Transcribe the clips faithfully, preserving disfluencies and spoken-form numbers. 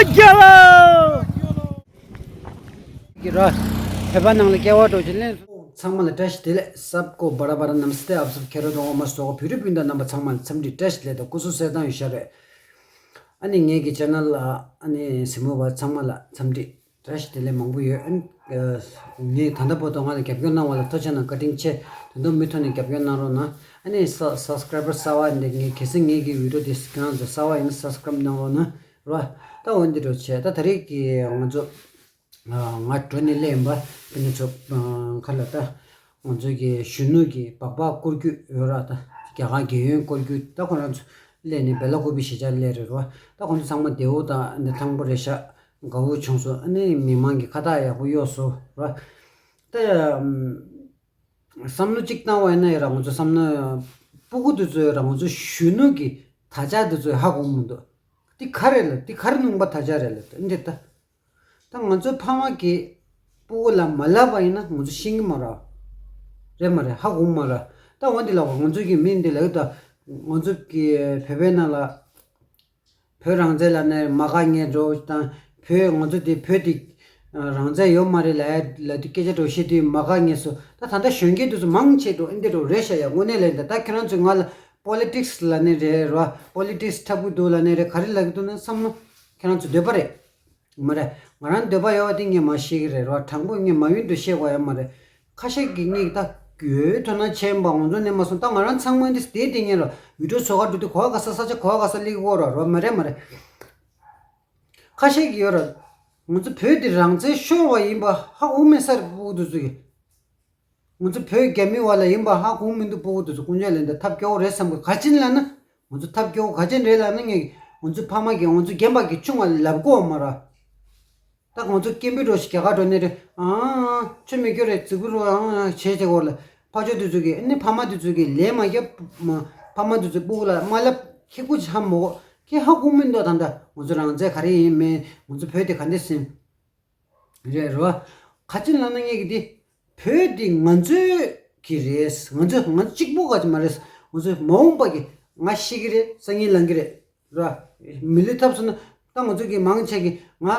རྒྱལ་ལོ། གི་ར། བོད་པ་ནང་ལ་སྐྱེ་བ་འགྲོ་ཆེད་ལེན། ཚང་མ་ལ་བཀྲ་ཤིས་བདེ་ལེགས། སབ་ཀོ་བ་ར་བ་ར་ནམ་སྟེ་ཨབ་སབ་ཁེ་རོ་དང་འོ་མ་སོགས་བོད་རིགས་སྤུན་ཟླ་རྣམ་པ་ཚང་མ་ལ་འཚམས་འདྲི་བཀྲ་ཤིས་བདེ་ལེགས་དང་སྐུ་གཟུགས་གསལ་ཐང་ཡོད་ཤག་རེད། ཨ་ནི་ངེད་ཀྱི་ཆེ་ནལ་ལ་ཨ་ནི་གཟིགས་མོ་བ་ཚང་མ་ལ་འཚམས་འདྲི་བཀྲ་ཤིས་བདེ་ལེགས་མང་པོ་ཡོད། ཨ་ནི་ངས་ད་ལྟ་བར་དུ་ང་ལ་རྒྱབ་སྐྱོར་གནང་བ་ལ་ཐུགས་རྗེ་གནང་། བཀའ་དྲིན་ཆེ། ད་དུང་མུ་མཐུད་ནས་རྒྱབ་སྐྱོར་གནང་རོགས་གནང་། ཨ་ནི་ས་སབ་སི་ཀ་རའི་བར་གསར་པ་འདི་ངས་གལ་སྲིད་ངེད་ཀྱི་བི་ཌིའོ་འདི་ཁྱེད་རང་ཚོ་གསར་པ་ཡིན་ན་སབ་སི་ཀ་རའིབ་གནང་རོགས་གནང་ར། ད་འོ་འདི་འདྲ་བྱས། ད་ད་རེས་ཀྱི་ང་ཚོ་ང་འགྲོ་ནས་སླེབས་ཡིན་པ། དེ་ནས་ཚོ་ཁ་ལ་ད་ང་ཚོ་གི་གཞོན་ནུ་གི་སྦག་སྦག་སྐོར་སྐྱོད་ཡོད་ར། ད་རྒྱ་གར་རྒྱལ་ཡོངས་སྐོར་སྐྱོད། ད་ཁོ་རང་ཚོ་སླེབས་ནས་བེ་ལ་ཀུ་པི་གཞིས་ཆགས་སླེབས་རེད་ར། ད་ཁོ་ཚོ་ཚང་མ་བདེ་པོ་དང་འདི་ཐང་པོ་རེད་ཤག་དགའ་པོ་བྱུང་སོང་། ཨ་ནི་མི་མང་གི་ཁ་བཏགས་ཡག་པོ་གཡོགས་སོང་ར། ད་བསམ་བློ་གཅིག་བཏང་བ་ཡིན་ན་ཡ་ར། ང་ཚོ་བསམ་ན་སྤུ་གུ་དེ་ཚོ་ཡ་ར། ང་ཚོ་གཞོན་ནུ་གི་དར་ཆ་དེ་ཚོ་ཧ་གོ་མི་འདུག་འདི་ག་རེ་ལ། འདི་ག་རེ་ནུས་པ་དར་ཆ་རེད་ལ། འདི་ད་ད་ང་ཚོའི་ཕ་མ་གིས་སྤུ་གུ་ལ་མ་ལབ་པ་ཡིན་ན་ང་ཚོ་ཤེས་ཀྱི་མ་རེད། རེད་མ་རེད། ཧ་གོ་མ་རེད། ད་འོ་འདི་ལ་ང་ཚོ་གི་མི་འདི་ལ་ད་ང་ཚོ་གི་བོད་པའི་ནང་ལ་བོད་རང་བཙན་ལབ་ནས་མ་དགའ་ངེས་འགྲོ་དང་། བོད་ང་ཚོ་དེ་བོད་དེ་རང་བཙན་ཡོད་མ་རེད་ལབ་ལབ་དུས་སྐད་ཆ་འདྲ་བཤད་དུས་མ་དགའ་ངེས་སོ། ད་ད་ལྟ་གཞོན་སྐྱེས་དེ་ཚོ་མང་ཆེ་འགྲོ་འདི་འདྲ་རེད་ཤག་ཡ། དངོས་གནས་ལས་ད་ད་ཁྱེད་རང་ཚོས་ང་ལ་པོ་ལི་ཊིག་སི་ལབ་ནས་རེད་ར། པོ་ལི་ཊིག་སི་འཁྲབ་གི་འདུག་ལབ་ནས་རེད། ག་རེ་ལབ་གི་འདུག་ན་བསམ་ན་ཁྱེད་རང་ཚོ་འདོད་པ་རེད། མ་རེད། ང་རང་འདོད་པ་ཡོད་པ་དེ་ངས་མ་ཤེས་ཀྱི་རེད་ར། དྲང་པོ་ངས་མ་ཡིན་དུ་བཤད་དགོས་ཡ་མ་རེད། ཁ་ཤས་ཀྱིས་ངས་ད་གྱོད་དོ་སྣང་བྱས་པ་ང་ཚོ་ནས་མ་སོང་། ད་ང་རང་ཚང་མ་འདི་དེ་དེ་ངས་ར་བི་ཌིའོ་བཟོ་ག་འགྲོ་དུས་གོ་བ་ག་ས་ས་ཆ་གོ་བ་ག་ས་སླེབས་ཀྱི་ཡོད་ར། ར་མ་རེད་མ་རེད། ཁ་ཤས་ཀྱིས་ཡོད་ར། ང་ཚོ་བོད་འདི་རང་བཙན་ཤོར་བ་ཡིན་པ་ཧ་གོ་མེད་ས་རེད། སྤུ་གུ་དེ་ཚོ་གིས། ང་ཚོ་བོད་རྒྱ་མི་བ་ལ་ཡིན་པ་ཧ་གོ་མི་འདུག་སྤུ་གུ་དེ་ཚོ་ཀུན་སྤྱོད་ལས་འདི་ཐབས་སྐྱོ་བོ་རེད་བསམ་གི། ག་ཅིན་ལབ་ན་ང་ཚོ་ཐབས་སྐྱོ་བོ་ག་ཅིན་རེད་ལབ་ན། ངས་ང་ཚོ་ཕ་མ་གིས་ང་ཚོ་རྒན་པ་གི་ཆུང་བ་ལབ་གོ་མ་ར། ད་ང་ཚོ་སྐད་འབོད་འགྲོ་ཞིག་རྒྱ་གར་འགྲོ་ནས་རེད། ཨང་ཆུ་མི་སྐྱོ་རེད་ཙི་གུ་རུ་ཨང་བྱས་བྱས་གོ་ལ། ཕ་ཆོས་དེ་ཚོ་གིས་ཨ་ནི་ཕ་མ་དེ་ཚོ་གིས་ལས་མ་རྒྱབ། ཕ་མ་དེ་ཚོ་སྤུ་གུ་ལ་མ་ལབ། ཁྱེད་སྐུ་ཆ་མོ་ཁྱེད་ཧ་གོ་མི་འདུག་ད་ད་ང་ཚོ་རང་བཙན་ག་རེ་ཡིན་མིན། ང་ཚོ་བོད་དེ་ག་འདྲ་ཟིན། རེད་རོ། ག་ཅིན་ལབ་ན་ངས་གི་འདི་བོད་འདི་ང་ཚོའི་གི་རེད། ང་ཚོ་ང་ཚོ་གཅིག་པོ་ག་ཅིག་མ་རེད། ང་ཚོ་མ་འོངས་པ་གི་ང་ཤེས་གི་རེད། སང་ཉིན་ལང་གི་རེད་རོ། མི་ལུས་ཐོབ་སོང་ན་ད་ང་ཚོ་གི་མང་ཆེ་གི་ང་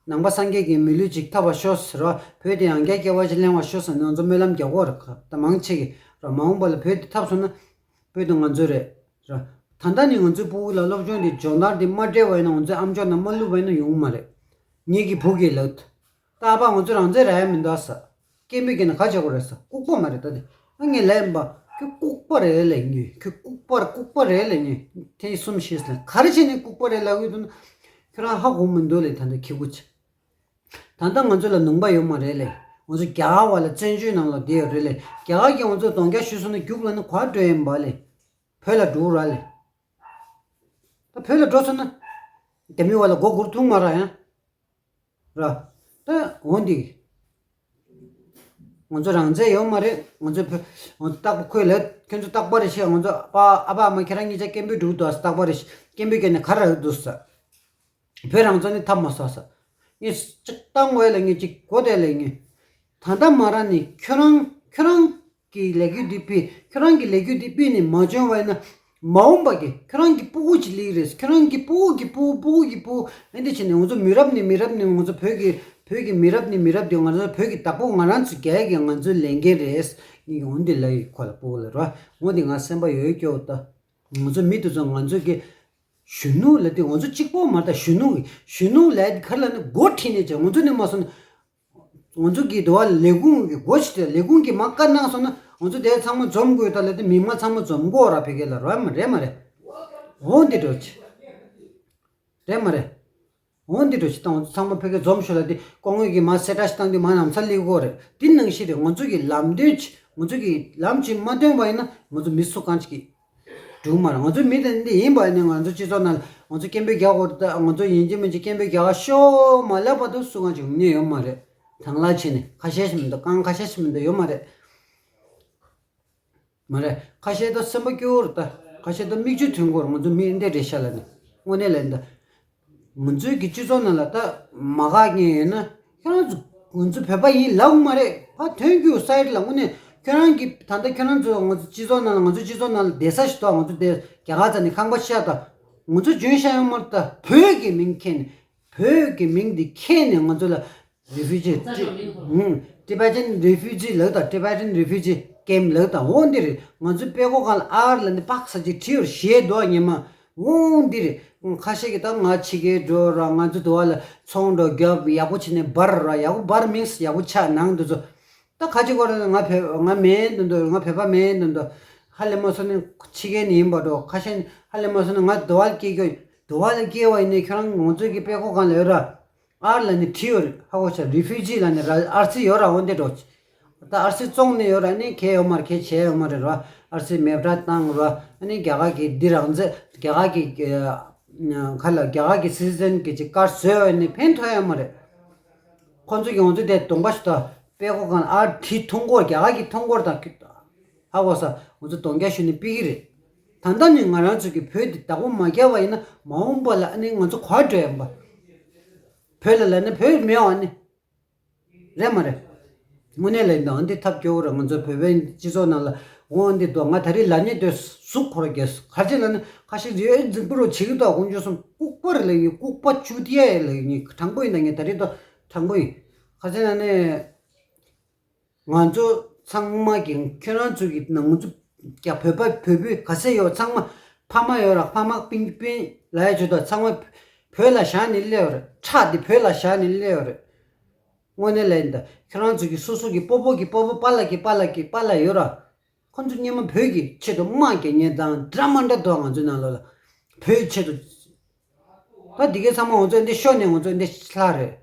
ནང་པ་སངས་རྒྱས་ཀྱི་མི་ལུས་ཅིག་ཐོབ་པ་ཤོག་ཟེར་རོ། བོད་འདི་ཡང་བསྐྱར་སྐྱེ་བ་ཅིག་ལེན་པ་ཤོག་ཟེར་ནས་ང་ཚོ་སྨོན་ལམ་རྒྱག་གོ་ར། ད་མང་ཆེ་གི་རོ། མ་འོངས་པ་ལ་བོད་འདི་ཐོབ་སོང་ན་བོད་དུ་ང་ཚོ་རེད་ར། ད་ལྟ་ནི་ང་ཚོའི་སྤུ་གུ་ལ་སློབ་སྦྱོང་དེ་སྦྱོང་བརྡར་དེ་མ་སྤྲད་པ་ཡིན་ན། ང་ཚོའི་ཨམ་ཅོག་ནང་མ་བླུགས་པ་ཡིན་ན་ཡོང་གི་མ་རེད། ངེད་ཀྱི་བུ་གིས་ལབ། ད་ཨ་ཕ་ང་ཚོ་རང་བཙན་རག་ཡ་མི་འདུག་ཟེར། སྐད་འབོད་བརྒྱབ་ན་ག་བྱེད་དགོས་རེད་ཟེར། ལྐུགས་པ་མ་རེད་ད་དེ། ཨ་ངས་ལབ་ཡིན་པ། ཁྱོད་ལྐུགས་པ་རེད་ལབ་ངས། ཁྱོད་ལྐུགས་པ་ལྐུགས་པ་རེད་ལབ་ངས། ཐེངས་གསུམ་བཤད་ཟིན། ག་རེ་བྱས་ནས་ལྐུགས་པ་རེད་ལབ་གི་འདུག་ན། ཁྱོད་རང་ཧ་གོ་མི་འདུག་ལབ། ད་ལྟ་ཁྱི་གུ་ཆེ། ད་ལྟ་ང་ཚོ་ལ་ནུས་པ་ཡོད་མ་རེད་ལབ། ང་ཚོ་རྒྱ་གར་བ་ལ་བཙན་བྱོལ་ནང་ལ་བསྡད་ཡོད་རེད་ལབ། རྒྱ་གར་གྱིས་ང་ཚོ་གདོང་རྒྱག་ཞུས་སོང་ན་རྒྱུགས་ལབ་ན་ག་པར་འགྲོ་ཡིན་པ་ལབ། བོད་ལ་འགྲོ་ར་ལབ། ད་བོད་ལ་འགྲོ་སོང་ན་རྒྱ་མི་བ་ལ་མགོ་སྒུར་ཐུབ་མ་ར་ཡང་། ར། ད་འོ་འདི། ང་ཚོ་རང་བཙན་ཡོད་མ་རེད། ང་ཚོ་བོད་ང་ཚོ་རྟག་པར་ཁོས་ལབ། ཁྱོད་ཚོ་རྟག་པར་བཤད། ང་ཚོ་ཨ་ཕ་ཨ་ཕ་ཨ་མ་ཁྱེད་རང་གཉིས་ཆ་སྐད་འབོད་འགྲོ་གི་འདུག་ཟེར། རྟག་པར་བཤད། སྐད་འབོད་བརྒྱབ་ནས་ག་རེ་རག་གི་འདུག་ཟེར། བོད་རང་བཙན་ནི་ཐོབ་མ་སོང་ཟེར། ངས་གཅིག་བཏང་བས་ལབ་ངས། གཅིག་གོ་དེ་ལབ་ངས། ད་ལྟ་མ་ར་ནི་ཁྱོད་རང་ཁྱོད་རང་གི་ལས་འགུལ་འདི་སྤེལ། ཁྱོད་རང་གི་ལས་འགུལ་འདི་སྤེལ་ནས་མ་བྱུང་བ་ཡིན་ན། མ་འོངས་པ་གི་ཁྱོད་རང་གི་སྤུ་གུ་ཅིག་སླེབས་རེད། ཁྱོད་རང་གི་སྤུ་གུ་གི་སྤུ་གུ་སྤུ་གུ་གི་སྤུ་གུ་ཨེ་འདི་བྱས་ནས་ང་ཚོ་མི་རབས་ནས་མི་རབས་ནས་ང་ཚོ་བོད་ཀྱི་བོད་ཀྱི་མི་རབས་ནས་མི་རབས་དེ་ང་ཚོ་བོད་ཀྱི་བདག་པོ་ང་རང་ཚོ་རྒྱལ་གྱི་ང་ཚོའི་ལས་འགན་རེད། ངས་འོ་འདི་ལབ་ཡི་ཁོ་ལ་སྤུ་གུ་ལ་ར། འོ་འདི་ང་སེམས་པ་ཡོད་སྐྱོ་ད། ང་ཚོ་མི་དེ་ཚོ་ང་ཚོ་གི་གཞོན་ནུ་ལབ་དུས་ང་ཚོ་གཅིག་པོ་མ་རེད་ད། གཞོན་ནུ་གི་གཞོན་ནུ་ལབ་དེ་ག་རེ་ལབ་ན་འགོ་ཁྲིད་ནས་བྱས། ང་ཚོ་ནས་མ་སོང་ན་ང་ཚོ་གི་དུ་བ་ལས་ཁུངས་ཀྱི་འགོ་ཁྲིད་དེ་ལས་ཁུངས་ཀྱིས་མར་བཀའ་གནང་སོང་ན་ང་ཚོ་དེ་ཚང་མ་འཛོམས་དགོས་ད་ལབ་དེ་མི་མང་ཚང་མ་འཛོམས་དགོས་ར། ཕ་གི་ལ་ར་མ་རེད་མ་རེད། འོ་འདི་འགྲོ་ཆེ། རེད་མ་རེད། འོ་འདི་འགྲོ་ཆེ་དང་ཚང་མ་ཕ་གི་འཛོམས་ཤོག་ལབ་དེ་སྐུ་ངོ་གིས་མར་གསལ་བསྒྲགས་ཤིག་བཏང་དུས་མར་ལམ་སང་སླེབས་དགོས་རེད། དེ་ནང་བཞིན་རེད། ང་ཚོ་གི་ལམ་སྟོན་ཅིག་ང་ཚོ་གི་ལམ་ཅིག་མ་སྟོན་པ་ཡིན་ན་ང་ཚོ་མི་སུ་གང་ཅིག་གིས་འགྲིག་མ་རེད། ང་ཚོ་མི་དེ་འདི་ཡིན་པ་ནི་ང་ཚོ་སྤྱི་ཚོགས་ནང་ང་ཚོ་སྐད་འབོད་རྒྱག་དགོས་རེད། ད་ང་ཚོ་ཡིན་གཅིག་མིན་གཅིག་སྐད་འབོད་རྒྱག་ཤོག་མ་ལབ་བར་དུ་སུ་གང་ཅིག་ཡོང་ཉེན་ཡོད་མ་རེད། དང་བླངས་བྱས་ནས་ཁ་ཤས་ཤིག་མི་འདུག་རྐང་ཁ་ཤས་ཤིག་མི་འདུག་ཡོད་མ་རེད། མ་རེད། ཁ་ཤས་ད་སེམས་པ་སྐྱོ་བོ་རེད་ད། ཁ་ཤས་ད་མིག་ཆུ་ཐོན་གོ་རེད། ང་ཚོ་མི་འདི་རེད་ཤག་ལབ་ནས། དངོས་གནས་ལབ་ན་ད། ང་ཚོའི་གི་སྤྱི་ཚོགས་ནང་ལ་ད་མ་དགའ་མཁན་ཡོད་ན་ཁྱེད་རང་ཚོ་ང་ཚོ་བོད་པ་ཡིན་ལབ་མ་རེད། ཕར་ཐོན་རྒྱུ་སའིཌ་ལ། དངོས་གནས་ཁྱོད་རང་གི་ད་ལྟ་ཁྱོད་རང་ཚོ་ང་ཚོ་སྤྱི་ཚོགས་ནང་ལ་ང་ཚོ་སྤྱི་ཚོགས་ནང་ལ་བསྡད་ས་ཞིག་འདུག་ང་ཚོ་བསྡད་རྒྱ་གར་ཚ་ནས་ཁང་པ་ཤག་ད། ང་ཚོ་འཇོན་ཤག་ཡོད་མ་རེད་ད། བོད་ཀྱི་མིང་འཁྱེར་ནས་ བོད་ཀྱི་མིང་འདི་ཁྱེར་ནས་ང་ཚོ་ལ་Refugee། Tibetan Refugee ལབ་དང་Tibetan Refugee Camp ལབ་དང་འོ་འདི་རེད། ང་ཚོའི་དཔྲལ་ཁོག་སྒང་ལ་ཨར་ལབ་ནས་པགས་ས་ཅིག་བྲིས་ཡོད་ཞེས་འདུག་ཉི་མ། འོ་འདི་རེད། ཁ་ཤས་ཀྱིས་ད་ང་ཕྱི་རྒྱལ་འགྲོ་ར། ང་ཚོ་དུ་བ་ལ་ཚོང་འགྲོ་རྒྱབ་ཡག་པོ་བྱས་ནས་འབར་ར། ཡག་པོ་འབར་མིན་ཡག་པོ་ཆགས་ནང་དུ་ཚོ། ད་ཁ་ཅིག་གོ་ར་ང་བོད་ང་མེད་འདུག་འདུག་ང་བོད་པ་མེད་འདུག་འདུག་ཧ་ལས་མ་སོང་ནས་ཕྱི་རྒྱལ་ནས་ཡིན་པ་འགྲོ། ཁ་ཤས་ཧ་ལས་མ་སོང་ནས་ང་དུ་བ་ལ་སྐྱེས་ཀྱོ། དུ་བ་ལ་སྐྱེས་པ་ཡིན་ནས་ཁྱོད་རང་ང་ཚོའི་གི་དཔྲལ་ཁོག་སྒང་ལ་ཡོད་ར། ཨར་ལ་ནི་བྲིས་ཡོད་རེད། ཧ་གོ་ཤག Refugee ལ་ནི་ར་ཨར་སི་ཡོད་ར། འོ་འདི་འགྲོ། ད་ཨར་སི་བཙོང་ནི་ཡོད་ར། ནི་གལ་ཡོད་མ་རེད། གལ་བྱས་ཡོད་མ་རེད་ར། ཨར་སི་མེ་སྦྲག་བཏང་ར། ནི་རྒྱ་གར་གི་འདི་རང་བཙན་རྒྱ་གར་གི་ཁ་ལ་རྒྱ་གར་གི་སི་ཊི་ཛེན་གི་ཅིག་ཀར་བཟོས་ཡོད་ནི་ཕན་ཐོགས་ཡོད་མ་རེད། ཁོ་ཚོ་གི་ང་ཚོ་དེ་གདོང་པ་ཞིག་ད་དཔྲལ་ཁོག་སྒང་ཨར་བྲིས་ཐོང་སྐོར་རྒྱ་གར་གི་ཐོང་སྐོར་དང་ཧ་གོ་ས་ང་ཚོ་གདོང་རྒྱག་ཞུ་ནི་ཕི་གི་རེད། ད་ལྟ་ནི་ང་རང་ཚོ་གི་བོད་འདི་བདག་པོ་མ་རྒྱབ་པ་ཡིན་ན་མ་འོངས་པ་ལ་ཨ་ནི་ང་ཚོ་ག་འགྲོ་ཡ་ཡིན་པ། བོད་ལ་ལ་ནི་བོད་མེད་པ་ནི། རེད་མ་རེད། དངོས་གནས་ལ་ཡིན་ད་འདི་ཐབས་སྐྱོ་བོ་རེད། ང་ཚོ་བོད་པའི་སྤྱི་ཚོགས་ནང་ལ་འོ་འདི་འདུག་ང་ད་རེས་ལ་ནི་དེ་ཟུག་ཁོ་ར་རྒྱས་གར་ཅི་ལ་ནི་ཁ་ཤས་རེ་རྫིག་པོ་རུ་བྱེད་ཀྱི་འདུག་དཀོན་མཆོག་གསུམ། ལྐུགས་པ་རེད་ལ་ཡིན། ལྐུགས་པ་བཅུ་དེ་ཡ་ལ་ཡིན། དྲང་པོ་ཡིན་ད་ངས་ད་རེས་ད་དྲང་པོ་ཡིན། ཁ་ཤས་ན་ནི། ང་ཚོ་ཚང་མ་གི་ཁྱོད་རང་ཚོ་གི་ནང་ང་ཚོ་རྒྱ་བོད་པ་བོད་པའི་ག་ཚད་ཡོད་ཚང་མ་ཕ་མ་ཡོད་ར། ཕ་མ་པིན་པིན་ལ་ཡ་བྱོས་དང་ཚང་མ་བོད་ལ་བཞག་ནས་སླེབས་ཡོད་རེད། ཁྲག་འདི་བོད་ལ་བཞག་ནས་སླེབས་ཡོད་རེད། དངོས་གནས་ལ་ཡིན་ད་ཁྱོད་རང་ཚོ་གི་སོ་སོ་གི་སྤོ་བོ་གི་སྤོ་བོ་པཱ་ལགས་ཀྱི་པཱ་ལགས་ཀྱི་པཱ་ལགས་ཡོད་ར། ཁོ་ཚོ་སྔོན་མ་བོད་ཀྱི་ཆེད་དུ་དམག་རྒྱག་མཁན་དང་འདྲ་མ་འདྲ་འདུག་ང་ཚོའི་ནང་ལོགས་ལ་བོད་ཆེད་དུ། ད་འདི་གའི་ཚང་མ་ང་ཚོ་འདི་ཤོར་ནས་ང་ཚོ་འདི་ལྷག་རེད།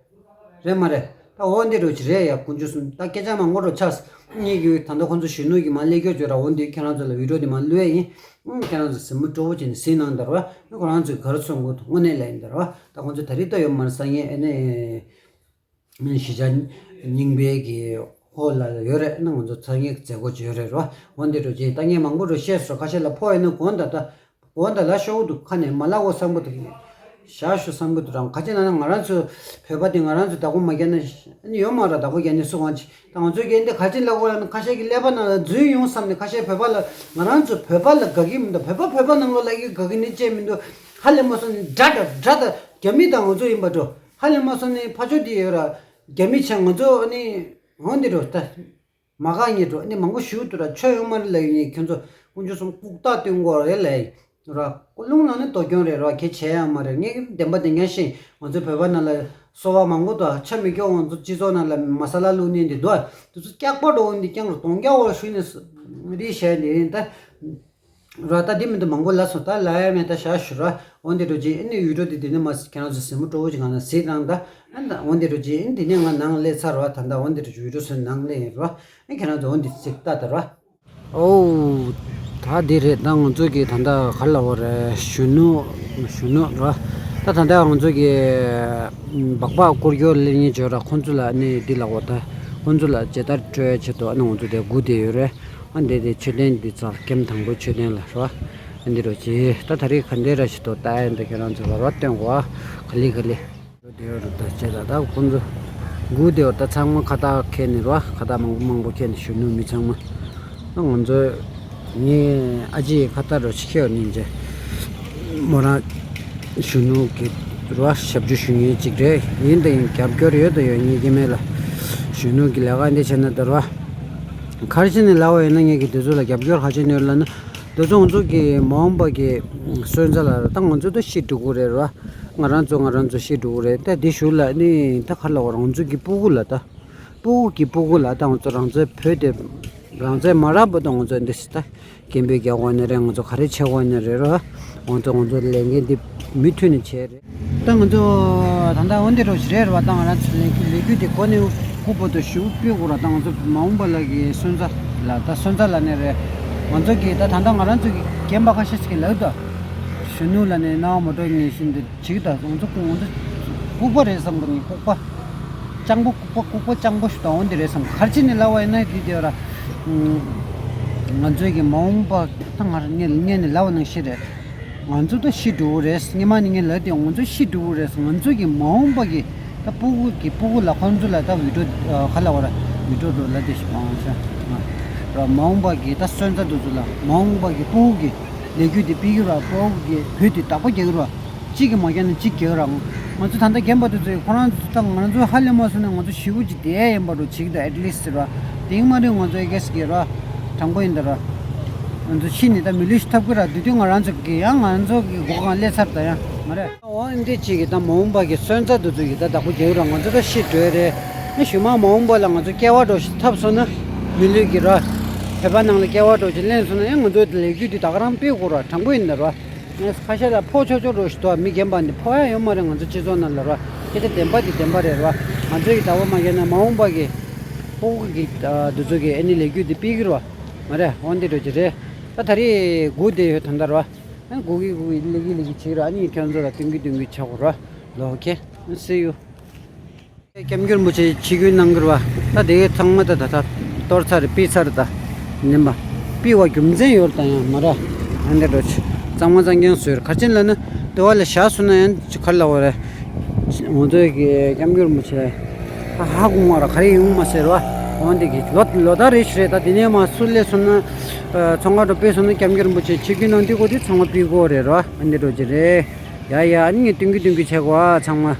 རེད་མ་རེད། ད་འོ་འདི་རུ་ཅི་རེད་ཡ། དཀོན་མཆོག་གསུམ། ད་སྐད་ཆ་མང་པོ་རུ་ཆགས། ངེད་ཀྱི་ད་ལྟ་ཁོང་ཚོ་གཞོན་ནུ་གི་མ་སླེབས་སྐྱོ་བྱོས་ར། འོ་འདི་ཁྱེད་རང་ཚོ་ལ་བི་ཌིའོ་འདི་མ་བླུག་ཡ་ཡིན། ཨང་ཁྱེད་རང་ཚོ་གཟིགས་མོ་སྤྲོ་པོ་བྱས་ནས་གཟིགས་གནང་དར་བ། ཁོ་རང་ཚོས་ག་རེ་གསུང་དགོས་འདུག་དངོས་གནས་ལ་ཡིན་དར་བ། ད་ཁོང་ཚོ་ད་རེས་ད་ཡོད་མ་རེད། སང་ཉིན་ཨེ་ནས། གཞིས་ཆགས་རྙིང་པའི་གི་ཧོ་ལ་ཡོད་རེད། ཨ་ནི་ང་ཚོ་ཚ་ངེས་མཛད་སྒོ་ཅིག་ཡོད་རེད་རོ། འོ་འདི་འགྲོ་ཅིག་ད་ངས་མང་པོ་འགྲོ་བཤད་སོང་། ཁ་ཤས་ལ་ཕོག་ཡོད་ན་དགོངས་དག་ད་དགོངས་དག་ལ་ཤོག་འདུག་ཁ་ནས་མ་ལབ་འོ་བསམ་གི་འདུག་བཞག་ཤོག་བསམ་གི་འདུག་རང་ག་ཅི་ན་ན་ང་རང་ཚོ་བོད་པ་དེ་ང་རང་ཚོ་བདག་པོ་མ་རྒྱག་ན་ཨ་ནི་ཡོད་མ་རེད། བདག་པོ་རྒྱག་ནི་སུ་གང་ཅི། ད་ང་ཚོའི་གི་འདི་ག་ཅི་ལབ་དགོས་ལབ་ན་ཁ་ཤས་ཀྱི་ཀླད་པ་ནང་ལ་འཛུལ་ཡོང་བསམ་ནས་ཁ་ཤས་བོད་པ་ལ་ང་རང་ཚོ་བོད་པ་ལ་དགའ་གི་མི་འདུག་བོད་པ་བོད་པ་ནང་ལོགས་ལ་ཡི་དགའ་གི་ནི་ཅེས་མི་འདུག་ཧ་ལས་མ་སོང་ནི་དགྲ་དང་དགྲ་དང་རྒྱ་མི་དང་ང་ཚོ་ཡིན་པ་འགྲོ། ཧ་ལས་མ་སོང་ནི་ཕ་ཆོས་དེ་ཡོད་ར། རྒྱ་མི་ཆ་ང་ཚོ་ནི་འོང་འདི་འགྲོ་ད། མ་ག་ཉེ་འགྲོ་ནི་མང་པོ་ཞུ་འདུག་ར། ཆོས་ཡོད་མ་རེད་ལབ་ཡོད་ནི་ཁྱོད་ཚོ་དཀོན་མཆོག་གསུམ་ལྐུགས་རྟགས་སྟོན་གོ་རེད་ལབ་ཡོད་ར། ཀོ་ལུང་ནང་ནི་དོ་སྐྱོན་རེད་ར། ཁྱེད་བྱས་ཡང་མ་རེད། ངས་བདེན་པ་བདེན་རྐྱང་བཤད། ང་ཚོའི་བོད་པ་ནང་ལ་སོ་བ་མང་པོ་དང་ཆ་མི་སྐྱོ། ང་ཚོ་སྤྱི་ཚོགས་ནང་ལ་མ་ས་ལ་བླུགས་ནི་འདི་འདུག་དེ་ཚོ་སྐྱག་པ་འགྲོ་འོང་འདི་རྐྱང་རུ་གདོང་རྒྱག་འོ་ཞུས་ནས་རིས་བཤད་འདི་ཡིན་ད། ར་ད་འདི་མི་འདུག་མང་པོ་ལབ་སོང་། ད་ལབ་ཡ་མེད། ད་བཞག་ཞུ་ར། འོ་འདི་འགྲོ་ཅིག་ཨ་ནི་ཡུལ་གྲུ་འདི་འདི་ནས་མ་ཁྱེད་རང་ཚོ་གཟིགས་མོ་སྤྲོ་བོ་ཅིག་གང་ན་གཟིགས་གནང་ད། ཨ་ད་འོ་འདི་འགྲོ་ཅིག་ཨ་ནི་འདི་ནས་ང་ནང་སླེབས་ཚར་ར། ད་ད་འོ་འདི་འགྲོ་ཅིག་ཡུལ་གྲུ་སོན་ནང་སླེབས་ཡིན་ར། ཨ་ཁྱེད་རང་ཚོ་འོ་འདི་གཟིགས་ད་ད་ར། ཨོ། ད་འདི་རེད། ད་ང་ཚོ་གི་ད་ད་ག་ལ་བ་རེད། གཞོན་ནུ་གཞོན་ནུ་ར། ད་ད་ད་ང་ཚོ་གི་སྦག་སྦག་སྐོར་སྐྱོར་སླེབས་མཁན་བྱོས་ར། ཁོང་ཚོ་ལ་ཨ་ནི་འདི་ལབ་དགོས། ད་ཁོང་ཚོ་ལ་མཇལ་དར་སྤྲོད་ཆེད་དུ་ཨ་ནི་ང་ཚོ་དེ་སྒུག་བསྡད་ཡོད་རེད། ཨ་འདི་དེ་མཆོད་རྟེན་འདི་ཚར་ཀེམ་དང་པོ་མཆོད་རྟེན་ལ་རོ། ཨ་འདི་རོ་ཅི་ད་ད་རེས་ག་འདྲས་ར་ཞིག་ཏོ་ལྟ་ཡ་འདི་ཁྱེད་རང་ཚོ་ལ་རོ་སྟོན་གོ། ག་ལེ་ག་ལེ། འདི་རུ་ད་ཅེ་ད་ད་ཁོང་ཚོ་སྒུག་བསྡད་ཡོད། ད་ཚང་མ་ཁ་བཏགས་འཁྱེར་ནས་རོ། ཁ་བཏགས་མང་པོ་མང་པོ་འཁྱེར་ནས་གཞོན་ནུ་མི་ཚང་མ། ད་ང་ཚོ་ངའི་ཨ་ཅེ་ཁ་བཏགས་རོ་ཅི་འཁྱེར་ཡོད་ནི་འཇེ་མོ་རང་གཞོན་ནུ་གི་རོ་ཞབས་ཞུ་ཞུ་མཁན་ཅིག་རེད། ཡིན་ད་ཡིན་རྒྱབ་སྐྱོར་ཡོད་ད་ཡོད། ངེད་ཀྱི་མེད་ལ་གཞོན་ནུ་གི་ལས་ཀ་འདི་བྱས་ན་ད་རོ། ག་རེ་བྱས་ནས་ལབ་པ་ཡིན་ན་ངེད་ཀྱི་དེ་ཚོ་ལ་རྒྱབ་སྐྱོར་ག་རེ་བྱས་ནས་ཡོད་ལབ་ན། དེ་ཚོ་ང་ཚོ་གི་མ་འོངས་པ་གི་སོན་རྩ་ལ་ད་ང་ཚོ་ད་ཤི་འགྲོ་གི་རེད་རོ། ང་རང་ཚོ་ང་རང་ཚོ་ཤི་འགྲོ་གི་རེད། ད་འདི་གཞུག་ལ་ནི་ད་ག་ལབ་དགོས་རེད། ང་ཚོ་གི་སྤུ་གུ་ལ་ད། སྤུ་གུ་གི་སྤུ་གུ་ལ་ད་ང་ཚོ་རང་བཙན་བོད་དེ་རང་བཙན་མ་རག་བར་དུ་ང་ཚོ་འདི་སི་ད་སྐད་འབོད་རྒྱག་དགོས་ནི་རེད། ང་ཚོ་ག་རེ་བྱེད་དགོས་ནི་རེད་རོ། ང་ཚོ་ང་ཚོ་ལས་འགན་འདི་མུ་མཐུད་ནས་བྱས་རེད། ད་ང་ཚོ་ད་ལྟ་འོ་འདི་འདྲ་ཞིག་རེད་རོ། ད་ང་རང་ཚོ་ལས་ལས་འགུལ་འདི་འགོ་ནས་འགོ་བར་དུ་ཞུ་སྤེལ་དགོས་ར། ད་ང་ཚོ་མ་འོངས་པ་ལ་གི་སོན་རྩ་ལ་ད་སོན་རྩ་ལ་ནི་རེད། ང་ཚོ་གི་ད་ད་ལྟ་ང་རང་ཚོ་གི་རྒན་པ་ཁ་ཤས་ཤིག་གི་ལབ་ད་གཞོན་ནུ་ལ་ནི་སྣང་བ་མ་འགྲོ་ངེས་བཞིན་དུ། ཅིག་ད་ང་ཚོ་ང་ཚོ་ལྐུགས་པ་རེད་བསམ་གི་ནི། ལྐུགས་པ་སྤྱང་པོ་ལྐུགས་པ་ལྐུགས་པ་སྤྱང་པོ་ཞིག་དང་འོ་འདི་རེད་བསམ། ག་རེ་བྱས་ནས་ལབ་པ་ཡིན་ན་འདི་དེ་ར། ང་ཚོའི་གི་མ་འོངས་པ་ད་ང་རང་ངས་ངས་ནི་ལབ་པ་ནང་བཞིན་རེད། ང་ཚོ་ད་ཤི་འགྲོ་གི་རེད། སྔོན་མ་ནི་ངས་ལབ་དེ་ང་ཚོ་ཤི་འགྲོ་གི་རེད། ང་ཚོའི་གི་མ་འོངས་པ་གི་ད་སྤུ་གུ་གི་སྤུ་གུ་ལ་ཁོང་ཚོ་ལ་ད་བི་ཌིའོ་ག་ལབ་པ་ར་བི་ཌིའོ་འགྲོ་ལབ་དེ་ཞིག་མ་འོངས་ཤ་ར། མ་འོངས་པ་གི་ད་སོན་རྩ་དེ་ཚོ་ལ་མ་འོངས་པ་གི་སྤུ་གུ་གི་ལས་འགུལ་དེ་སྤེལ་གི་ར། སྤུ་གུ་གི་བོད་དེ་བདག་པོ་རྒྱག་གི་ར། གཅིག་གིས་མ་རྒྱག་ན་གཅིག་རྒྱག་རང་ ང་ཚོ་ད་ལྟ་རྒན་པ་དེ་ཚོས་ཁོ་རང་ཚོ་ད་ང་ཚོ་ཧ་ལས་མ་སོང་ན་ང་ཚོ་ཞེ་པོ་ཅིག་བསྡད་ཡིན་པ་འདྲ་ཅིག་འདུག at least ར། དེ་མ་རེད་ང་ཚོ་ཨེ་གེ་སི་གི་ར། དྲང་པོ་ཡིན་ད་ར། ང་ཚོ་ཕྱི་ནས་ད་མི་ལུས་ཤིག་ཐབས་ཀྱི་ར། དུས་དུས་ང་རང་ཚོ་གི་ཡང་ང་ཚོ་གི་སྒོ་ཁང་སླེབས་ཚར་ད་ཡང་མ་རེད། འོ་འདི་གཅིག་གི་ད་མ་འོངས་པ་གི་སོན་རྩ་དེ་ཚོ་ཡི་ད་བདག་པོ་རྒྱག་ར། ང་ཚོ་ད་ཤི་འགྲོ་ཡི་རེད། ཨ་ཞུ་མ་མ་འོངས་པ་ལ་ང་ཚོ་སྐྱེ་བ་འགྲོ་ཞིག་ཐབས་སོང་ན་མི་ལུས་ཀྱི་ར། བོད་པ་ནང་ལ་སྐྱེ་བ་འགྲོ་ཞིག་ལེན་སོང་ན་ཡང་ང་ཚོ་ལས་རྒྱུ་འདི་ད་ག་རང་སྤེལ་དགོས་ར། དྲང་པོ་ཡིན་ད་ར། ངས་ཁ་ཤས་ལ་ཕོག་ཆོག་ཆོག་འགྲོ་ཞིག་འདུག་མི་རྒན་པ་འདི་ཕོག་ཡ་ཡོད་མ་རེད། ང་ཚོ་སྤྱི་ཚོགས་ནང་ལ་ར། སྐད་ཆ་བདེན་པ་འདི་བདེན་པ་རེད་ར། ང་ཚོ་ཡི་ད་བ་མ་རྒྱག་ན་མ་འོངས་པ་གི་ཕོག་གི་འདི་ཚོ་གི་ཨ་ནི་ལས་རྒྱུ་འདི་སྤེལ་གི་ར། མ་རེད། འོ་འདི་འགྲོ་གི་རེད། ད་ད་རེས་སྒུག་བསྡད་ཡོད་ད་ལྟ་ར། ཨ་སྒུག་གི་སྒུག་གི་ལས་གི་ལས་གི་བྱེད་ར། ཨ་ནི་ཁྱོད་ཚོ་ལ་སྟོན་གི་སྟོན་གི་བྱ་དགོས་ར། ལོ་ཨོ་ཁེ། See you། སྐྱབས་མགོན་རིན་པོ་ཆེ་ཆིབས་བསྒྱུར་གནང་གི་རེད་བ། ད་དེ་ཚང་མ་ད་ད་ད་གཏོར་ཚར་རེད། ཕུད་ཚར་རེད་ད། ཉན་པ། ཕུད་པ་རྒྱུ་མཚན་ཡོད་རེད་ད་ཡང་མ་ར། ཨ་འདྲ་འགྲོ་ཆེ། གཙང་མ་གཙང་རྐྱང་བཟོས་རེད། ག་ཅི་ལབ་ན་དེ་བ་ལ་བཞག་སོང་ན་ཡང་ཅི་ག་རེ་ལབ་དགོས་རེད། ང་ཚོའི་གི་སྐྱབས་མགོན་རིན་པོ་ཆེ་ཧ་ཧ་གོ་མ་ར། ག་རེ་ཡོང་མ་ཟེར་བ། འོ་འདི་གི་ལོ་ལོ་ཟླ་རེ་ཞིག་རེད་ད། དེ་ནས་མ་སུ་སླེབས་སོང་ན་ཚོང་ཁང་དུ་ཕུད་སོང་ན་སྐྱབས་མགོན་རིན་པོ་ཆེ་ཆིབས་བསྒྱུར་གནང་དུས་གོ་དེ་ཚང་མ་ཕུད་དགོས་རེད་ར། ཨ་འདྲ་འགྲོ་གི་རེད། ཡ་ཡ། ཨ་ནི་ངས་སྟོན་གི་སྟོན་གི་བྱེད་དགོས་ཨ་ཚང་མ།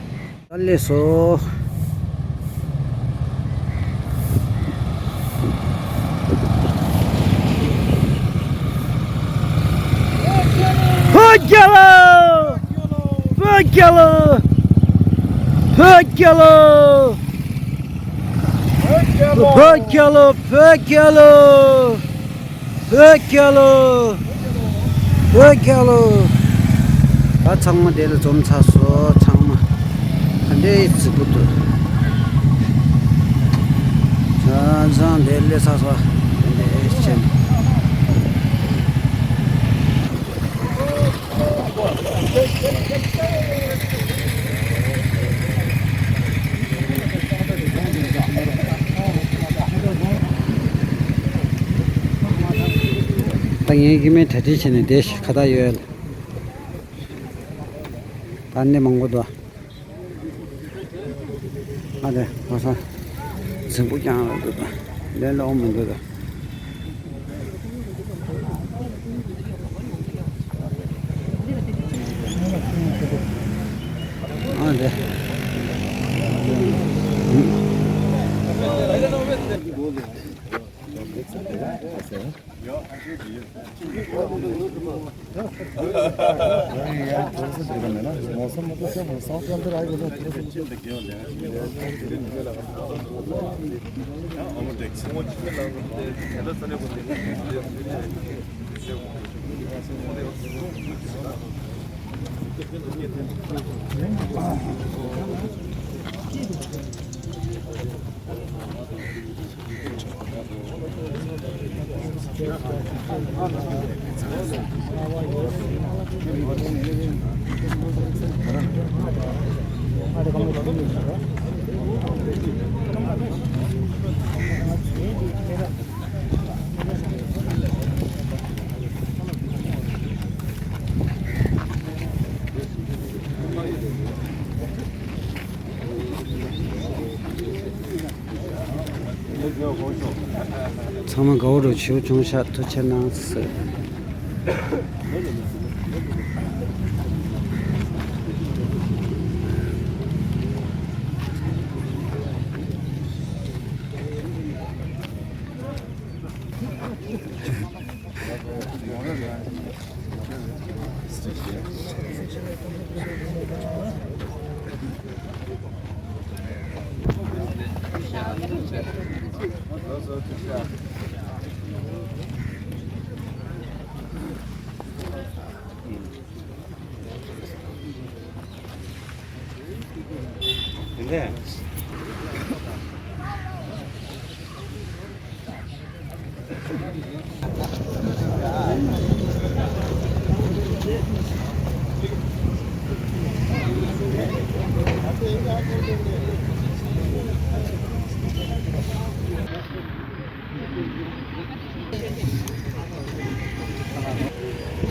ད་ལས་སོ། བོད་རྒྱལ་ལོ། བོད་རྒྱལ་ལོ། བོད་རྒྱལ་ལོ། བོད་རྒྱལ་ལོ། བོད་རྒྱལ་ལོ། བོད་རྒྱལ་ལོ། བོད་རྒྱལ་ལོ། ད་ཚང་མ་དེ་ལ་འཛོམས་ཚར་སོང་། ཚང་མ་ད་འདྲའི་རྫིག་པོ་འདུག་ཚང་ཚང་དེ་སླེབས་ཚར་སོང་། ད་འདྲའི་ཆེན། ད་ངའི་སྐྱེ་དམན་གྲ་སྒྲིག་བྱས་ནས་བསྡད་ཤག་ཁ་བཏགས་ཡོད། ད་ནི་མང་པོ་འདུག་ཨ་དེ་ང་ས་རྫིང་བུ་རྐྱང་ར་འདུག་ད་ལས་སླ་བོ་མི་འདུག་ད་ཨ་དེ། ཚང་མ་དགའ་བོ་འགྲོ་བྱིའུ་ཆུང་ཤག་ཐུགས་ཆེ་གནང་ཟེར།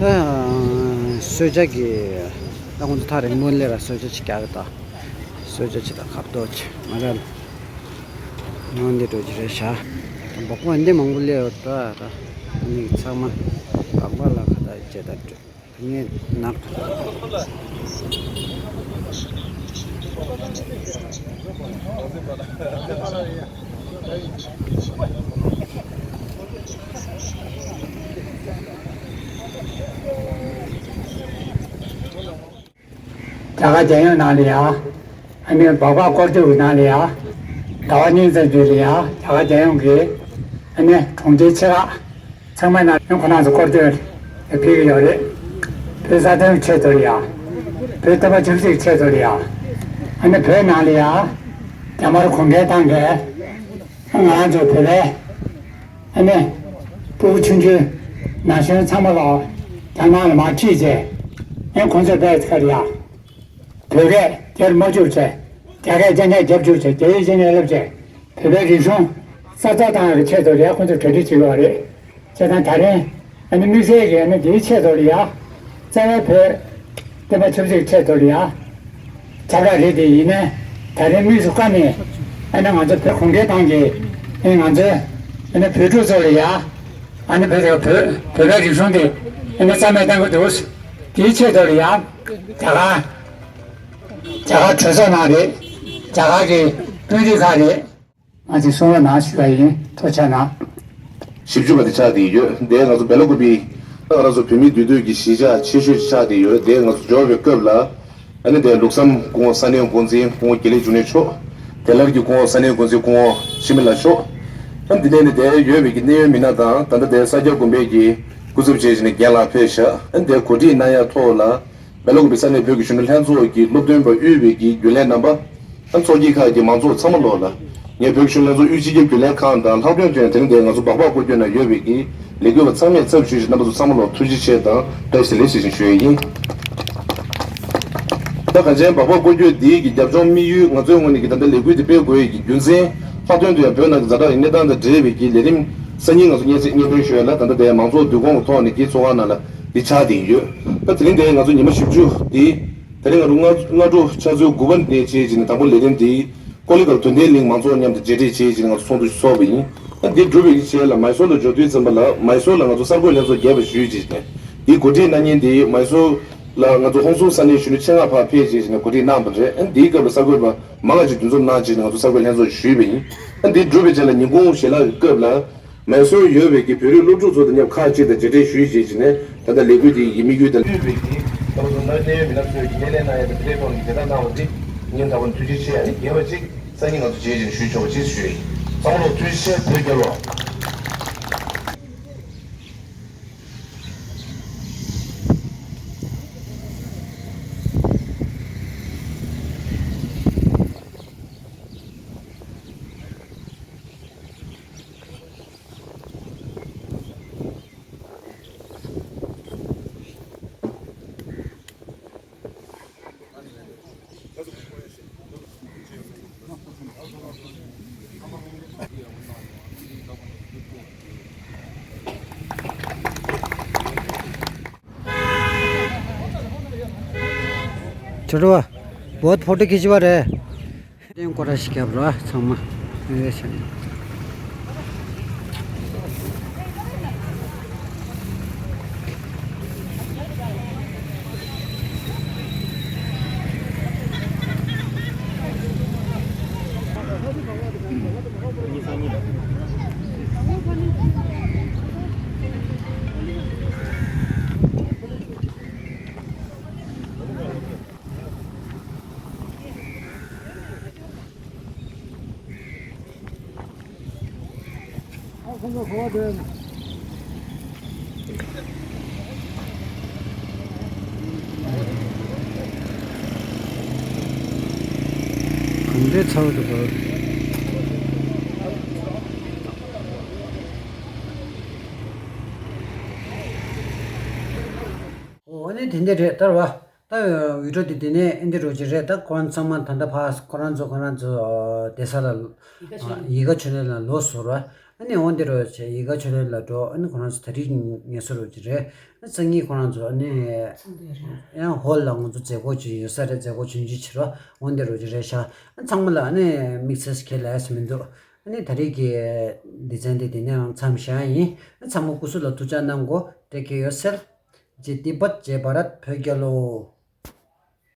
ད་གསོལ་ཇ་གི་ད་ཁོང་ཚོ་ཐག་རིང་པོ་སླེབས་ར། གསོལ་ཇ་ཅིག་རྒྱག་གི་ད། གསོལ་ཇ་ཅིག་ད་ཁ་བཏོག་ཅིག་མ་རེད། ནང་འདི་འགྲོ་གི་རེད་ཤག་ད་འབག་པ་འདི་མང་པོ་སླེབས་ཡོད་ད། ད་ནི་ཚང་མ་འབག་པ་ལ་ཁ་ད་བྱེད་ད་འགྲོ། ངས་ནག་རྒྱ་གར་རྒྱལ་ཡོངས་ནང་ལ་ཡ། ཨ་ནི་སྦག་སྦག་སྐོར་སྐྱོད་ཀྱི་ནང་ལ་ཡ། ཟླ་བ་གཉིས་ཙམ་རྗེས་ལ་ཡ། རྒྱ་གར་རྒྱལ་ཡོངས་ཀྱི་ཨ་ནི་གྲོང་ཁྱེར་ཆེ་ཁག་ཚང་མའི་ནང་ཁོ་རང་ཚོ་སྐོར་སྐྱོད་ལ་ཕེབས་ཀྱི་ཡོད་རེད། བོད་རྩ་དོན་ཆེད་དུ་ལ་ཡ། བོད་བསྟན་པ་ཆབ་སྲིད་ཆེད་དུ་ལ་ཡ། ཨ་ནི་བོད་ནང་ལ་ཡ། རྒྱ་དམར་གུང་ཁྲན་ཏང་གིས་ང་རང་ཚོ་བོད་པའི་ཨ་ནི་སྤུ་གུ་ཆུང་ཆུང་ན་གཞོན་ཚང་མ་ལ་རྒྱ་ནག་ལ་མར་ཁྲིད་བྱས། ཨ་ནི་ཁོང་ཚོས་དཔེ་ཁ་རེད་ཡ། བོད་སྐད་རྒྱལ་མ་བཅུག་བྱས། རྒྱ་སྐད་སྤྱན་ཆ་རྒྱབ་བཅུག་བྱས། རྒྱ་ཡིག་སྤྱན་ཆ་བསླབ་བྱས། བོད་པའི་རིག་གཞུང་གསར་རྩོམ་བཏང་བའི་ཆེད་དུ་ལ་ཡ་ཁོང་ཚོས་གྲ་སྒྲིག་བྱེད་ཀྱི་ཡོད་རེད། བྱས་ཙང་ད་རིང་ཨ་ནི་དམིགས་བསལ་གྱིས་ཨ་ནི་འདིའི་ཆེད་དུ་ལ་ཡ། རྩ་བའི་བོད་བསྟན་པ་ཆབ་སྲིད་ཆེད་དུ་ལ་ཡ། ཁྱབ་བསྒྲགས་རེད་དེ། ཡིན་ནའི་ད་རིང་དམིགས་སུ་བཀར་ནས་ཨ་ནི་ང་ཚོ་བོད་གུང་ཁྲན་ཏང་གིས་ཨ་ནི་ང་ཚོའི་ཨ་ནི་བོད་ཕྲུག་ཚོ་ལ་ཡ། ཨ་ནི་བོད་བོད་བོད་པའི་རིག་གཞུང་དེ་ཨ་ནི་རྩ་མེད་གཏང་གི་འདུག་དེའི་ཆེད་དུ་ལ་ཡ། རྒྱ་གར་རྒྱ་གར་གྲོས་ཚོགས་ནང་རེད། རྒྱ་གར་གྱི་དཔོན་རིགས་ཁག་རེད། ང་ཚོས་གསུང་རོགས་གནང་ཞུ་བ་ཡིན། ཐུགས་རྗེ་གནང་། ཞིབ་འཇུག་པ་དེ་ཆགས་བསྡད་ཡོད། དེ་ང་ཚོ་སྦེ་ལ་ཀུ་པི། ང་རང་ཚོ་བོད་མིའི་འདུས་སྡོད་ཀྱི་གཞིས་ཆགས་ཆེ་ཤོས་ཤིག་ཆགས་བསྡད་ཡོད། དེ་ང་ཚོ་འབྱོར་བའི་སྐབས་ལ། ཨ་ནི་དེ་ལུགས་བསམ་སྐུ་ངོ་ས་གནས་འགོ་འཛིན་སྐུ་ངོ་དགེ་ལེགས་འབྱུང་གནས་མཆོག་དེ་ལར་གྱི་སྐུ་ངོ་ས་གནས་འགོ་འཛིན་སྐུ་ངོ་འཆི་མེད་ལགས་མཆོག་ཨ་ནི་དེ་ནས་ནི་དེ་ཡོད་པའི་གི་གནད་ཡོད་མི་སྣ་དང་། ད་ལྟ་དེ་ས་སྐྱ་དགོན་པའི་གི་སྐུ་ཚབ་བྱས་བྱས་ནས་རྒན་ལགས་ཕེབས་ཤག་ཨ་ནི་དེ་གོ་སྒྲིག་གནང་ཡ་ཐོག་ལ། སྦེ་ལ་ཀུ་པི་ས་གནས་བོད་ཀྱི་གཞོན་ནུ་ལྷན་ཚོགས་ཀྱི་སློབ་སྟོན་པ་དབུས་པའི་གི་རྒྱུན་ལས་རྣམ་པ། ཨ་ཚོགས་སྐྱིད་ཁག་གི་མང་ཚོགས་ཚང་མ་ལོག་ལ། ངས་བོད་ཀྱི་གཞོན་ནུ་ལྷན་ཚོགས་དབུས་སྤྱི་ཁྱབ་རྒྱུན་ལས་ཁང་དང་ལྷག་དོན་དུ་ཡང་དེ་རིང་འདིར་ང་ཚོ་སྦག་སྦག་སྐོར་སྐྱོད་ནང་ཡོད་པའི་གི་ལས་འགུལ་བ་ཚང་མས་ཚབ་ཞུས་ཤིང་། རྣམ་པ་ཚོ་ཚང་མ་ལོག་ཐུགས་རྗེ་ཆེ་དང་བཀྲ་ཤིས་བདེ་ལེགས་ཞེས་ཞུ་ཡས་ཡིན། ད་གངས་ཅན་སྦག་སྦག་སྐོར་སྐྱོད་འདིའི་གི་རྒྱབ་ལྗོངས་དམིགས་ཡུལ། ང་ཚོའི་ངོས་ནས་ཀྱི་ད་ལྟ་ལས་འགུལ་འདི་སྤེལ་དགོས་ཡས་ཀྱི་རྒྱུ་མཚན། ལྷག་དོན་དུ་ཡང་བོད་ནང་གི་ཛ་དྲག་གི་གནས་སྟངས་དང་འབྲེལ་བའི་གི་ལས་རིམ་སང་ཉིན་ང་ཚོ་སྙན་སེང་སྙན་སྒྲོན་ཞུ་ཡས་ལ། ད་ལྟ་དེ་མང་ཚོགས་འདུ་ཁང་གི་ཐོག་ནས་ཀྱི་ཚོགས་ཁང་ནང་ལ་འདི་ཆགས་བསྡད་ཡོད། ད་དེ་རིང་འདིར་ང་ཚོ་ཉི་མ་བཞི་བཅུ་འདི། དེ་རིང་ང་ཚོ་སྔ་སྔ་དྲོ་ཆུ་ཚོད་དགུ་པ་ནས་བྱས་བྱས་ནས་དང་པོ་ལས་རིམ་འདི་ཀོ་ལི་གྷལ་དོན་ལྡན་གླིང་མང་ཚོགས་མཉམ་དུ་མཇལ་འཕྲད་བྱས་བྱས་ནས་ང་ཚོ་ཚོགས་འདུ་ཞིག་ཚོགས་པ་ཡིན། ཨ་འདི་གྲུབ་པའི་གི་རྗེས་ལ་མའི་སོར་ལ་འབྱོར་དུས་ཙམ་པ་ལ། མའི་སོར་ལ་ང་ཚོ་གསར་འགོད་ལྷན་ཚོགས་བརྒྱད་པ་ཞུས་བྱས་ནས་འདི་གོ་སྒྲིག་གནང་མཁན་འདི་མའི་སོར་ལ་ང་ཚོ་ཧོང་སུང་ས་གནས་གཞོན་ནུ་ཆེད་མངགས་ཕར་ཕེབས་བྱས་བྱས་ནས་གོ་སྒྲིག་གནང་བ་རེད། ཨ་འདིའི་སྐབས་ལ་གསར་འགོད་པ་མང་ང་ཅིག་འདུ་འཛོམས་གནང་བྱས་ནས་ང་ཚོ་གསར་འགོད་ལྷན་ཚོགས་ཞུས་པ་ཡིན། ཨ་འདི་གྲུབ་པའི་རྗེས་ལ་ཉིན་གུང་ཞལ་ལག་གི་སྐབས་ལ། མའི་སོར་ཡོད་པའི་གི་བོད་རིགས་སློབ་ཕྲུག་ཚོ་དང་མཉམ་ཁག་ཅིག་དང་མཇལ་འཕྲད་ཞུས་བྱས་བྱས་ནས། ད་ལྟ་ལས་འགུལ་དེ་ཡི་དམིགས་ཡུལ་དང་བསྟུན་པའི་གི་ད་བར་དུ་ནང་གནད་ཡོད་མི་སྣ་ཚོས་ཀྱི་སྣེ་ལེན་གནང་ཡ་དང་དེའི་ཐོག་ནས་བརྡ་རྟགས་གནང་བ་འདི་སྙིང་ཐག་པ་ནས་ཐུགས་རྗེ་ཆེ། ཨ་ནི་རྒྱས་པ་ཅིག་སང་ཉིན་ང་ཚོ་མཇལ་བྱས་ནས་ཞུས་ཆོག་པ་ཅིག་ཞུ་ཡ་ཡིན། ཚང་མ་ལོ་ཐུགས་རྗེ་ཆེ། བོད་རྒྱལ་ལོ། ཁྱོད་ར་བ། བོད་ཕོ་ཊོ་ཁྱི་ཅི་བ་རེད། ལྡན་སྐོར་ར་ཞིག་བརྒྱབ་རོགས། ཚང་མ་ངེས་ཤེས། གང་འདྲའི་ཚ་བོ་འདུག་ག་འོ་ནི་དེ་འདྲ་རེད་ལྟར་བ། ད་ཡུལ་གྲུ་དེ་དེ་ནས་ཨེ་འདི་རུ་ཅིག་རེད། ད་ཁོ་རང་ཚང་མ་ད་ལྟ་ཕ་ཁོ་རང་ཚོ་ཁོ་རང་ཚོ་བསྡད་ས་ལ་ཡིད་ཀ་ཆོས་ལེན་ལ་ལོག་སོང་ར། ཨ་ནི་འོ་འདི་རུ་ཅིག་ཡིད་ཀ་ཆོས་ལེན་ལ་འགྲོ། ཨ་ནི་ཁོ་རང་ཚོ་ད་རིང་ངལ་གསོ་རུ་ཅིག་རེད། ཨ་སང་ཉིན་ཁོ་རང་ཚོ་ཨ་ནི་ཡང་ཧོལ་ལ་ང་ཚོ་མཛད་སྒོ་ཅིག་ཡོད་ས་རེད། མཛད་སྒོ་ཆུང་ཆུང་ཅིག་ར། འོ་འདི་རུ་ཅིག་རེད་ཤག་ཨ་ཚང་མ་ལ་ཨ་ནི་དམིགས་བསལ་ཁས་ལེན་ས་མི་འདུག་ཨ་ནི་ད་རིང་གི་སྡེ་ཚན་དེ་དེ་ནས་མཚམས་བཞག་ཡིན། ཨ་ཚང་མ་སྐུ་གཟུགས་ལ་ཐུགས་ཅག་གནང་དགོས། བདེ་སྐྱིད་ཡོད་སེལ། ཇེ་ཏི་བྷཊ་ཇེ་བྷ་རཏ། བོད་རྒྱལ་ལོ།